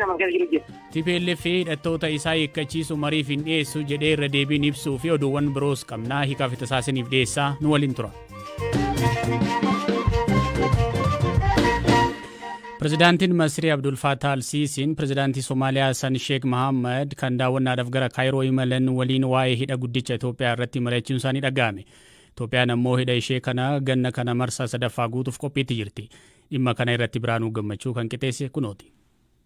Nama keessa jiru jira. TPLF hidhattoota isaa hiikkachiisu mariif hin dhiyeessu jedhee irra deebiin ibsuu fi oduuwwan biroos qabnaa hiikaaf tasaasiniif dhiyeessaa nu waliin tura. Pirezidaantiin Masrii Abdul Fattah al-Siisiin pirezidaantii Somaaliyaa Hassan Sheekh Mohammad kan daawwannaadhaaf gara Kaayiroo imalan waliin waa'ee hidha guddicha Itoophiyaa irratti mari'achuun isaanii dhaga'ame. Itoophiyaan ammoo hidha ishee kana ganna kana marsaa sadaffaa guutuuf qophiitti jirti. Dhimma kana irratti Biraanuu Gammachuu kan qixeesse kunooti.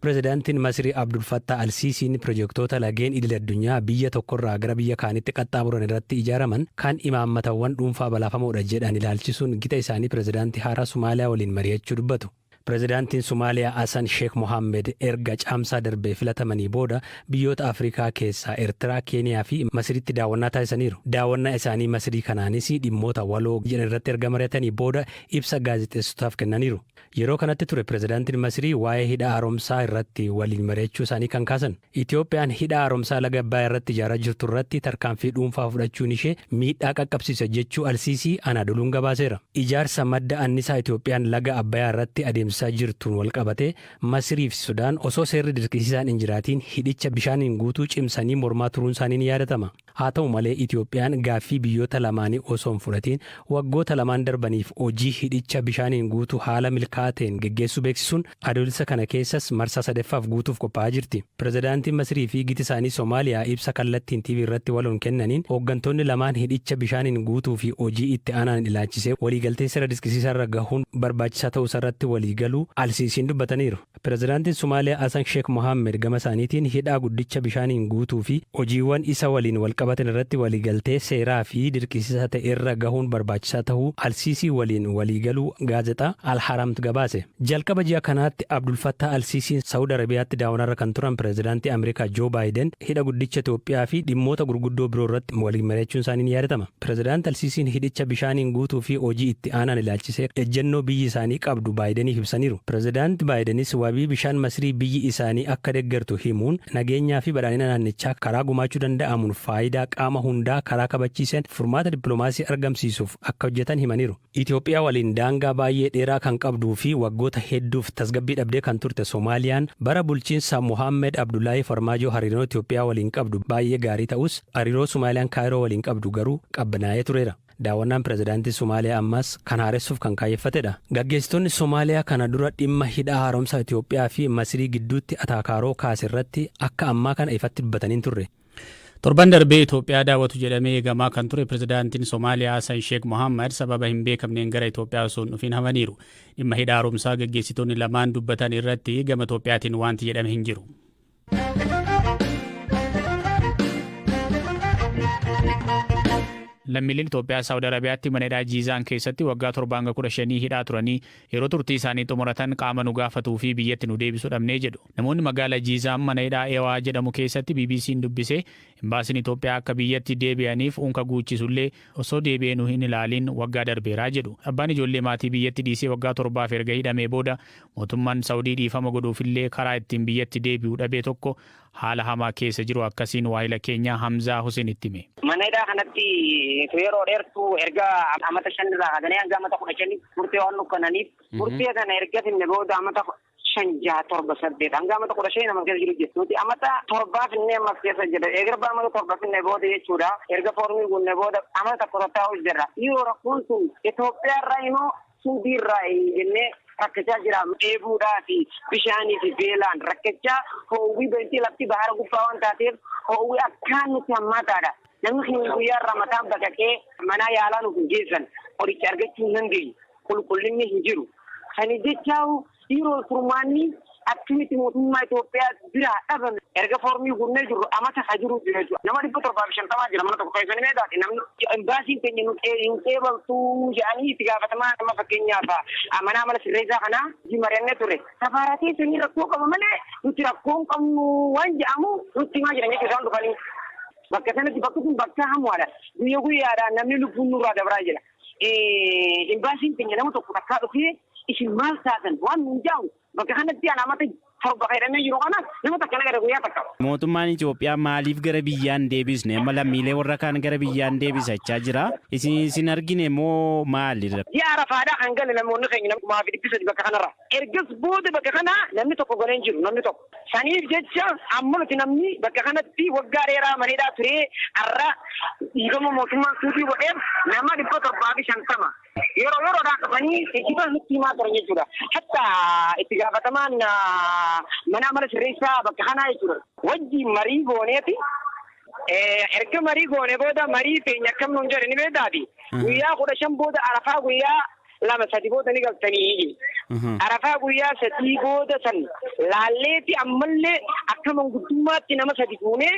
Pirezidaantiin Masrii Abdul Fattah al-Siisiin pirojektoota lageen idil-addunyaa biyya tokkorraa gara biyya kaanitti qaxxaamuran irratti ijaaraman kan imaammatawwan dhuunfaa balaafamoodha jedhan ilaalchisuun gita isaanii pirezidaantii haaraa Somaaliyaa waliin mari'achuu dubbatu. Pirezidaantiin Somaaliyaa Hasan Sheekh Mohaammed erga Caamsaa darbee filatamanii booda biyyoota Afrikaa keessaa Ertiraa, Keeniyaa fi Masiriitti daawwannaa taasisaniiru. Daawwannaa isaanii Masirii kanaanis dhimmoota waloo jedhan irratti erga mari'atanii booda ibsa gaazexeessitotaaf kennaniiru. Yeroo kanatti ture pirezidaantiin Masirii waa'ee hidha haaromsaa irratti waliin mari'achuu isaanii kan kaasan. Itoophiyaan hidha haaromsaa laga Abbayaa irratti ijaaraa jirtu irratti tarkaanfii dhuunfaa fudhachuun ishee miidhaa qaqqabsiisa jechuu Alsiisii Anaadoluun gabaaseera. Ijaarsa madda annisaa Itoophiyaan laga Abbayaa irratti adeemsisaa jirtuun walqabatee Masirii fi Sudaan osoo seerri dirqisiisaan hin jiraatiin hidhicha bishaaniin guutuu cimsanii mormaa turuun isaanii ni yaadatama. Haa ta'u malee Itoophiyaan gaaffii biyyoota lamaanii osoo hin fudhatiin waggoota lamaan darbaniif hojii hidhicha bishaaniin guutuu haala milkaa'aa ta'een geggeessuu beeksisuun Adoolessa kana keessas marsaa sadaffaaf guutuuf qophaa'aa jirti. Pirezidaantiin Masirii fi giti isaanii Somaaliyaa ibsa kallattiin TV irratti waloon kennaniin hooggantoonni lamaan hidhicha bishaaniin guutuu fi hojii itti aanaan ilaachisee waliigaltee seera dirqisiisaarra gahuun barbaachisaa ta'uusaarratti waliigaluu Alsiisiin dubbataniiru. Pirezidaantiin Somaaliyaa Hasan Sheek Mohaammed gama isaaniitiin hidhaa guddicha bishaaniin guutuu fi hojiiwwan isa waliin walqabatan irratti waliigaltee seeraa fi dirqisiisaa ta'e irra gahuun barbaachisaa ta'uu Alsiisii waliin waliigaluu gaazexaa Al-Haramt gabaase. Jalqaba ji'a kanaatti Abdul Fattah Alsiisiin Sa'ud Arabiyaatti daawwanarra kan turan pirezidaantii Ameerikaa Joo Baayiden hidha guddicha Itoophiyaa fi dhimmoota gurguddoo biroo irratti waliin mari'achuun isaanii ni yaadatama. Pirezidaant Alsiisiin hidhicha bishaaniin guutuu fi hojii itti aanaan ilaalchisee ejjennoo biyyi isaanii qabdu Baayideniif ibsaniiru. Pirezidaant Baayidenis wabii bishaan Masrii biyyi isaanii akka deeggartu himuun nageenyaa fi badhaadhina naannichaa karaa gumaachuu danda'amuun faayidaa qaama hundaa karaa kabachiiseen furmaata dippiloomaasii argamsiisuuf akka hojjetan himaniiru. Itoophiyaa waliin daangaa baay'ee dheeraa kan qabduu fi waggoota hedduuf tasgabbii dhabdee kan turte Somaaliyaan bara bulchiinsa Mohaammed Abdullaahii Farmaajoo hariiroon Itoophiyaa waliin qabdu baay'ee gaarii ta'us hariiroo Somaaliyaan Kaayiroo waliin qabdu garuu qabbanaa'ee tureera. Daawwannaan pirezidaantii Somaaliyaa ammaas kan haaressuuf kan kaayyeffatedha. Gaggeessitoonni Somaaliyaa kana dura dhimma hidha haaromsa Itoophiyaa fi Masirii gidduutti ataakaaroo kaase irratti akka ammaa kana ifatti dubbatanii hin turre. Torban darbee Itoophiyaa daawwatu jedhamee eegamaa kan ture pirezidaantiin Somaaliyaa Hasan Sheekh Mohammad sababa hin beekamneen gara Itoophiyaa osoo hin dhufin hafaniiru. Dhimma hidha haaromsaa gaggeessitoonni lamaan dubbatan irratti gama Itoophiyaatiin wanti jedhame hin jiru. Lammiileen Itoophiyaa Saawud Arabiyaatti mana hidhaa Jiizaan keessatti waggaa 7 hanga 15 hidhaa turanii yeroo turtii isaanii xumuratan qaama nu gaafatuu fi biyyatti nu deebisuu dhabnee jedhu. Namoonni magaalaa Jiizaan mana hidhaa Ewaa jedhamu keessatti BBC'n dubbise imbaasiin Itoophiyaa akka biyyatti deebi'aniif unka guuchisullee osoo deebi'ee nu hin ilaalin waggaa darbeeraa jedhu. Abbaan ijoollee maatii biyyatti dhiisee waggaa 7f erga hidhamee booda mootummaan Saawudii dhiifama godhuufillee karaa ittiin biyyatti deebi'u dhabee tokko haala hamaa keessa jiru akkasiin waahila keenyaa Hamzaa Hussein itti hime. Mana hidhaa kanatti yeroo dheertuu erga amata 5 irraa kaasanii hanga amata 15 murtee waan nukkananiif, murtee kana erga finne booda amata 5, 6, 7, 8 hanga amata 15 nama keessa jiru jechuudha. Nuti amata 7 finnee ammas keessa jira. Erga amata 7 finne booda jechuudha. Erga foormii guunne booda amata tokko tattaa'u jirra. Yoo rakkoon sun Itoophiyaa irraa immoo Suudii irraa jennee rakkachaa jira. Dheebuudhaa fi bishaanii fi beelaan rakkachaa, hoowwii beektii lafti bahara gubbaa waan taateef hoowwii akkaan nutti hammaataadha. Namni keenya guyyaa irraa mataan baqaqee mana yaalaa nuuf hin geessan. Qoricha argachuu hin dandeenyu. Qulqullinni hin jiru. Kana jechaa'u yeroo furmaanni akkamitti mootummaa Itoophiyaa biraa dhabame, erga foormii guunnee jirru amata ka jiru jira jechuudha. Nama 750 jira mana tokko keessa ni meeqaati namni imbaasiin keenya nu hin qeebaltuu jedhanii itti gaafatamaa nama fakkeenyaaf mana amala sirreessaa kanaa mari'annee ture. Safaaraa keessanii rakkoo qaba malee nuti rakkoo hin qabnu waan jedhamu nutti himaa jiran jechuudha isaan dhufanii. Bakka sanatti bakki kun bakka hamaadha. Guyyaa guyyaadhaan namni lubbuun nurraa dabraa jira. Imbaasiin keenya nama tokko takkaa dhufee isin maal taatan waan nun jaa'u bakka kanatti ana amata 7 hidhamee jiru kana nama takka nagara guyyaa takka. Mootummaan Itoophiyaa maaliif gara biyyaan deebisne? Amma lammiilee warra kaan gara biyyaan deebisachaa jira. Isin argine moo maali? Ji'a Arafaadhaa kan gale namoonni keenya 2300 bakka kanarra. Ergas booda bakka kana namni tokko galee hin jiru namni tokko. Saniif jecha amma nuti namni bakka kanatti waggaa dheeraa maneedhaa turee har'a dhiifama mootummaan suutii godheef nama 750. Yeroo yeroodhaan dhufanii geejjiba nutti himaa turan jechuudha. Hatta itti gaafatamaan mana amala sirreessaa bakka kanaa jechuudha. Wajjin marii gooneeti. Erga marii goone booda marii teenya akkam nuun jedhe ni beektaati. Guyyaa 15 booda Arafaa guyyaa 2-3 booda ni galtanii. Arafaa guyyaa 3 booda san laalleeti ammallee akka manguddummaatti nama 3 fuunee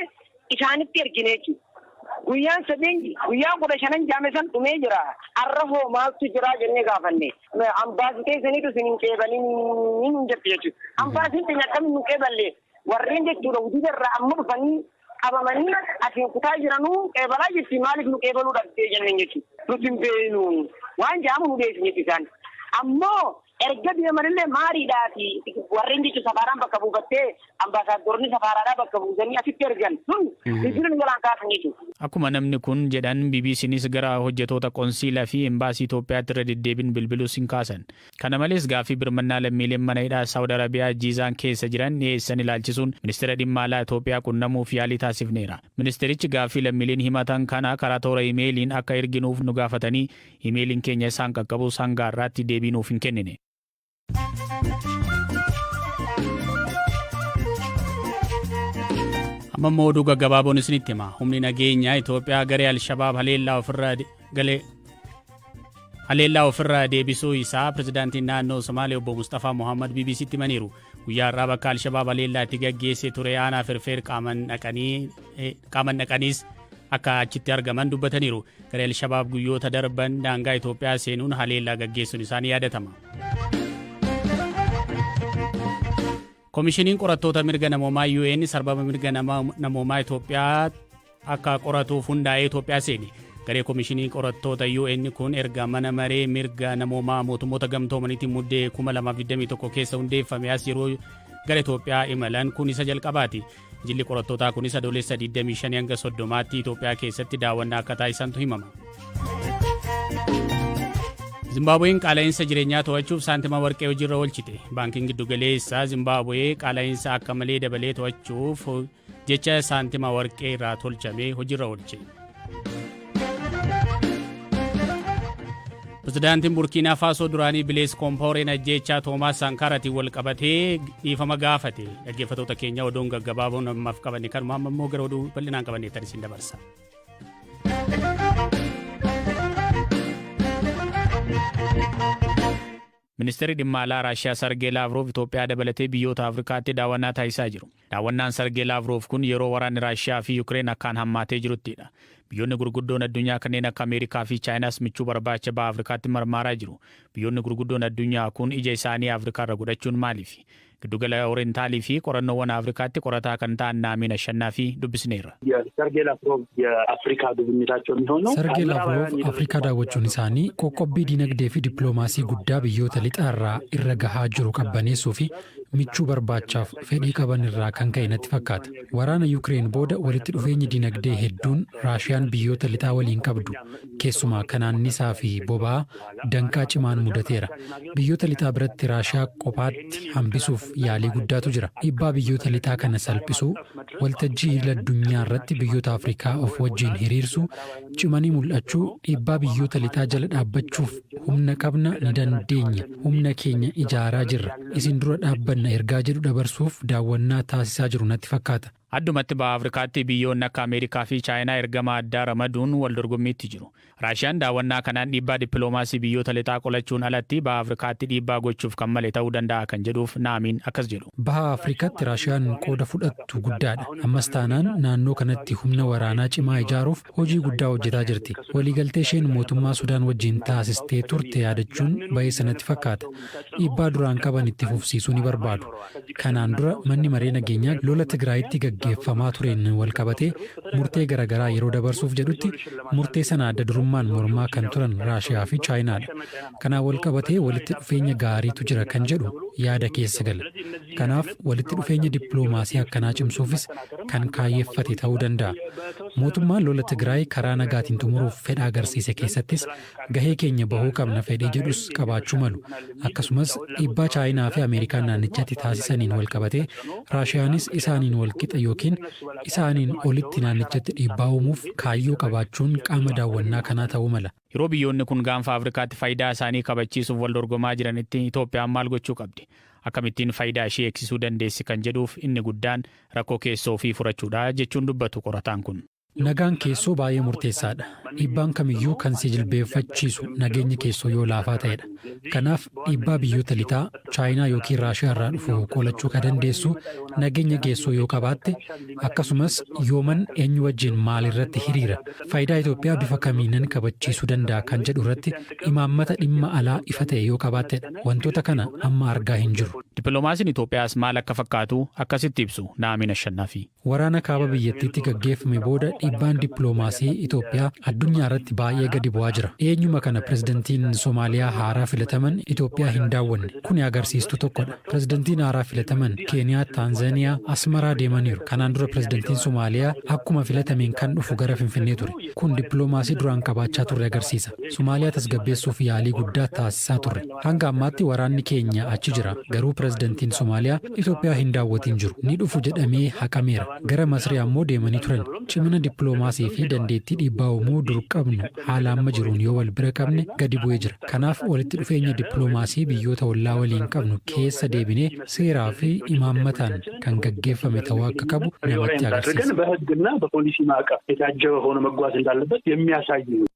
isaanitti ergine jechuudha. Guyyaan 3 guyyaan 15 jaame san dhumee jira. Arra hoo maaltu jira jennee gaafanne. Ambaasii teessaniitu isin hin qeebalin hin jettu jechuudha. Ambaasiin teenya akkamiin nu qeeballe warreen jechuudha hojii irraa amma dhufanii qabamanii asiin kutaa jiranuu qeebalaa jirti maaliif nu qeebaluu dhabdee jenneen jechuudha. Nuti hin beeknu waan jedhamu nu beeku jechuudha isaan. Ammoo erga deemanillee maariidhaati warreen jechuun safaaraan bakka buufattee ambaasaaddorni safaaraadhaa bakka buusanii asitti ergan sun bilbila nu jalaan kaasan jechuudha. Akkuma namni kun jedhan BBCnis gara hojjetoota qonsiilaa fi embaasii Itoophiyaatti irra deddeebiin bilbilus hin kaasan. Kana malees gaaffii birmannaa lammiileen mana hidhaa Saawud Arabiyaa Jiizaan keessa jiran dhiyeessan ilaalchisuun ministeera dhimma alaa Itoophiyaa qunnamuuf yaalii taasifneera. Ministeerichi gaaffii lammiileen himatan kana karaa toora imeeliin akka erginuuf nu gaafatanii imeeliin keenya isaan qaqqabus hanga har'aatti deebii nuuf hin kennine. Amma immoo oduu gaggabaaboon isinitti hima. Humni nageenyaa Itoophiyaa garee Alshabaab haleellaa ofirraa deebisuu isaa pirezidaantiin naannoo Somaalee obbo Mustafaa Mohammad BBCtti himaniiru. Guyyaa har'aa bakka Alshabaab haleellaa itti gaggeesse ture aanaa Firfeer qaaman dhaqaniis akka achitti argaman dubbataniiru. Garee Alshabaab guyyoota darban daangaa Itoophiyaa seenuun haleellaa gaggeessuun isaanii yaadatama. Komishiniin qorattoota mirga namoomaa UN sarbama mirga namoomaa Itoophiyaa akka qoratuuf hundaa'ee Itoophiyaa seene. Garee komishinii qorattoota UN kun erga mana maree mirga namoomaa mootummoota gamtoomaniitiin muddee 2021 keessa hundeeffame as yeroo gara Itoophiyaa imalan kun isa jalqabaati. Jilli qorattootaa kunis Adoolessa 25 hanga 30tti Itoophiyaa keessatti daawwannaa akka taasisantu himama. Zimbaabuween qaala'insa jireenyaa to'achuuf saantima warqee hojiirra oolchite. Baankiin giddugaleessaa Zimbaabuwee qaala'insa akka malee dabalee to'achuuf jecha saantima warqee irraa tolchame hojiirra oolche. Pirezidaantiin Burkiinaa Faasoo duraanii Bilees Koompooreen ajjeechaa Toomaas Saankaaraatiin wal qabatee dhiifama gaafate. Dhaggeeffattoota keenya oduun gaggabaaboon ammaaf qabanne kanuma, amma immoo gara oduu bal'inaan qabanneettan isin dabarsa. Ministeerri dhimma alaa Raashiyaa Sargee Laavrov Itoophiyaa dabalatee biyyoota Afrikaatti daawwannaa taasisaa jiru. Daawwannaan Sargee Laavrov kun yeroo waraanni Raashiyaa fi Yukireen akkaan hammaatee jiruttidha. Biyyoonni gurguddoon addunyaa kanneen akka Ameerikaa fi Chaayinaas michuu barbaacha baha Afrikaatti marmaaraa jiru. Biyyoonni gurguddoon addunyaa kun ija isaanii Afrikaarra godhachuun maaliifi? Giddugala Ooriyentaalii fi qorannoowwan Afrikaatti qorataa kan ta'an Naamiin Ashannaa fi dubbisneerra. የሰርጌይ ላቭሮቭ የአፍሪካ ጉብኝታቸው የሚሆነው Sargee Lavrov Afrikaa daawwachuun isaanii qoqqobbii dinagdee fi dippiloomaasii guddaa biyyoota lixaarraa irra gahaa jiru qabbaneessuu fi michuu barbaachaaf fedhii qaban irraa kan ka'e natti fakkaata. Waraana Yukireen booda walitti dhufeenyi dinagdee hedduun Raashiyaan biyyoota lixaa waliin qabdu keessumaa kan annisaa fi boba'aa danqaa cimaan mudateera. Biyyoota lixaa biratti Raashiyaa kophaatti hambisuuf yaalii guddaatu jira. Dhiibbaa biyyoota lixaa kana salphisuu, waltajjii idil addunyaa irratti biyyoota Afrikaa of wajjin hiriirsuu, cimanii mul'achuu, dhiibbaa biyyoota lixaa jala dhaabbachuuf humna qabna, ni dandeenya, humna keenya ijaaraa jirra, isin dura dhaabbanna ergaa jedhu dabarsuuf daawwannaa taasisaa jiru natti fakkaata. Addumatti baha Afrikaatti biyyoonni akka Ameerikaa fi Chaayinaa ergama addaa ramaduun wal dorgommiitti jiru. Raashiyaan daawwannaa kanaan dhiibbaa dippiloomaasii biyyoota lixaa qolachuun alatti baha Afrikaatti dhiibbaa gochuuf kan male ta'uu danda'a kan jedhuuf Naamiin akkas jedhu. Baha Afrikaatti Raashiyaan qooda fudhattu guddaadha. Ammas taanaan naannoo kanatti humna waraanaa cimaa ijaaruuf hojii guddaa hojjetaa jirti. Waliigaltee isheen mootummaa Sudaan wajjin taasistee turte yaadachuun ba'eessa natti fakkaata. Dhiibbaa duraan qaban itti fufsiisuu ni barbaadu. Kanaan dura manni maree nageenyaa lola Tigraayitti gaggeeffamaa tureen wal qabatee murtee garaagaraa yeroo dabarsuuf jedhutti murtee sana adda durummaan mormaa kan turan Raashiyaa fi Chaayinaadha. Kanaan wal qabatee walitti dhufeenya gaariitu jira kan jedhu yaada keessa gala. Kanaaf walitti dhufeenya dippiloomaasii akkanaa cimsuufis kan kaayyeeffate ta'uu danda'a. Mootummaan lola Tigraay karaa nagaatiin xumuruuf fedha agarsiise keessattis gahee keenya bahuu qabna fedhii jedhus qabaachuu malu. Akkasumas dhiibbaa Chaayinaa fi Ameerikaan naannichatti taasisaniin wal qabatee Raashiyaanis isaaniin wal qixa yookiin isaaniin olitti naannichatti dhiibbaa uumuuf kaayyoo qabaachuun qaama daawwannaa kanaa ta'uu mala. Yeroo biyyoonni kun Gaanfa Afrikaatti faayidaa isaanii kabachiisuuf wal dorgomaa jiranitti Itoophiyaan maal gochuu qabdi? Akkamittiin faayidaa ishee eegsisuu dandeessi kan jedhuuf inni guddaan rakkoo keessoo ofii furachuudha jechuun dubbatu qorataan kun. Nagaan keessoo baay'ee murteessaadha. Dhiibbaan kamiyyuu kan si jilbeeffachiisu nageenyi keessoo yoo laafaa ta'edha. Kanaaf dhiibbaa biyyoota lixaa, Chaayinaa yookiin Raashiyaa irraa dhufu qolachuu kan dandeessu nageenya keessoo yoo qabaatte, akkasumas yooman eenyu wajjin maal irratti hiriira, faayidaa Itoophiyaa bifa kamiinan kabachiisuu danda'a kan jedhu irratti imaammata dhimma alaa ifa ta'e yoo qabaattedha. Wantoota kana amma argaa hin jiru. Dippiloomaasiin Itoophiyaas maal akka fakkaatu akkasitti ibsu Na'amiin Ashannaafi. Waraana kaaba biyyattiitti gaggeeffame booda dhiibbaan dippiloomaasii Itoophiyaa addunyaa irratti baay'ee gadi bu'aa jira. Eenyuma kana pirezidantiin Somaaliyaa haaraa filataman Itoophiyaa hin daawwanne. Kuni agarsiistuu tokkodha. Pirezidantiin haaraa filataman Keeniyaa, Taanzaaniyaa, Asmaraa deemaniiru. Kanaan dura pirezidantiin Somaaliyaa akkuma filatameen kan dhufu gara Finfinnee ture. Kun dippiloomaasii duraan qabaachaa turre agarsiisa. Somaaliyaa tasgabbeessuuf yaalii guddaa taasisaa turre. Hanga ammaatti waraanni keenya achi jira. Garuu pirezidantiin Somaaliyaa Itoophiyaa hin daawwatiin jiru. Ni dhufu jedhamee haqameera. Gara Masrii ammoo deemanii turan. Cimina dippiloomaasii fi dandeettii dhiibbaa uumuu dur qabnu haala amma jiruun yoo wal bira qabne gadi bu'ee jira. Kanaaf walitti dhufeenya dippiloomaasii biyyoota ollaa waliin qabnu keessa deebinee seeraa fi imaammataan kan gaggeeffame ta'uu akka qabu namatti ሪኦሪየንት አድርገን agarsiisa. በሕግና በፖሊሲ ማዕቀፍ የታጀበ ሆኖ መጓዝ እንዳለበት የሚያሳይ ነው።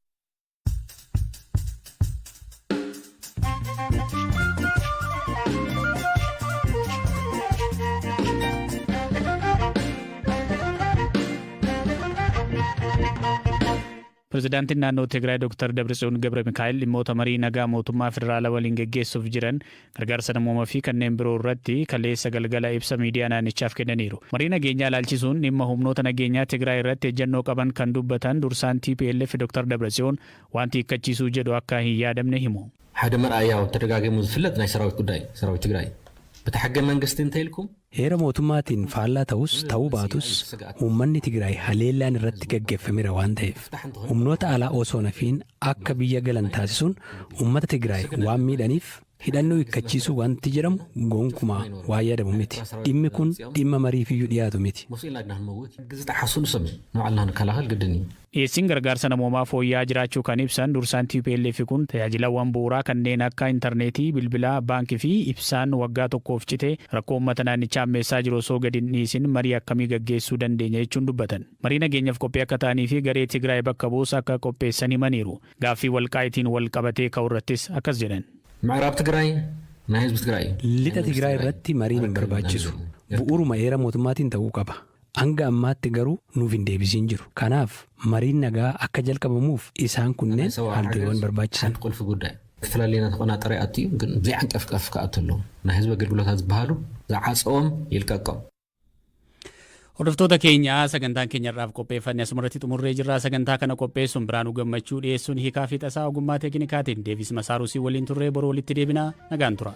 Pirezidaantiin naannoo Tigraay Dr. Dabratsiyoon Gabra Mikaa'el dhimmoota marii nagaa mootummaa federaalaa waliin geggeessuuf jiran, gargaarsa namoomaa fi kanneen biroo irratti kaleessa galgala ibsa miidiyaa naannichaaf kennaniiru. Marii nageenyaa ilaalchisuun dhimma humnoota nageenyaa Tigraay irratti ejjennoo qaban kan dubbatan dursaan TPLF Dr. Dabratsiyoon wanti hiikkachiisuu jedhu akka hin yaadamne himu. ሓደ መርኣያው ተደጋጊሙ ዝፍለጥ ናይ ሰራዊት ጉዳይ ሰራዊት ትግራይ በቲ ሕገ መንግስቲ እንተኢልኩም Heera mootummaatiin faallaa ta'us ta'uu baatus, uummanni Tigraay haleellaan irratti gaggeeffameera waan ta'eef humnoota alaa osoo nafiin akka biyya galan taasisuun uummata Tigraay waan miidhaniif hidhannoo hiikkachiisuu wanti jedhamu gonkumaa waan yaadamu miti. Dhimmi kun dhimma mariifiyyuu dhiyaatu miti. መስ ኢልና ድና ክንመውት ሕጊ ዝጠሓሱ ንሶም እዩ ንባዕልና ንከላኸል ግድን እዩ። Dhiyeessiin gargaarsa namoomaa fooyya'aa jiraachuu kan ibsan dursaan TPLF kun tajaajilawwan bu'uuraa kanneen akka intarneetii, bilbilaa, baankii fi ibsaan waggaa tokkoof cite rakkoo uummata naannichaa ammeessaa jiru osoo gadi hin dhiisin marii akkamii gaggeessuu dandeenya jechuun dubbatan. Marii nageenyaaf qophii akka ta'anii fi garee Tigraay bakka buusa akka qopheessan himaniiru. Gaaffii Walqaayitiin wal qabatee ka'u irrattis akkas jedhan. ምዕራብ ትግራይ ናይ ህዝቢ ትግራይ እዩ። Lixa Tigraay irratti mariin hin barbaachisu. Bu'uuruma heera mootummaatiin ta'uu qaba. Hanga ammaatti garuu nuuf hin deebisiin jiru. Kanaaf mariin nagaa akka jalqabamuuf isaan kunneen haaldureewwan barbaachisan. ሓንቲ ቁልፊ ጉዳይ ዝተፈላለየና ተቆናጠረ ኣትዩ ግን ብዘይ ዓንቀፍቀፍ ክኣቱ ኣለዎ። ናይ ህዝቢ ኣገልግሎታት ዝበሃሉ ዝዓፀዎም ይልቀቆም። Hordoftoota keenya, sagantaan keenya irraaf qopheeffanne asumarratti xumurree jirra. Sagantaa kana qopheessuun Biraanuu Gammachuu, dhiyeessuun Hiikaa fi Tasaa, ogummaa teeknikaatiin Deevis Masaaruusii waliin turree. Boroo walitti deebinaa, nagaan tura.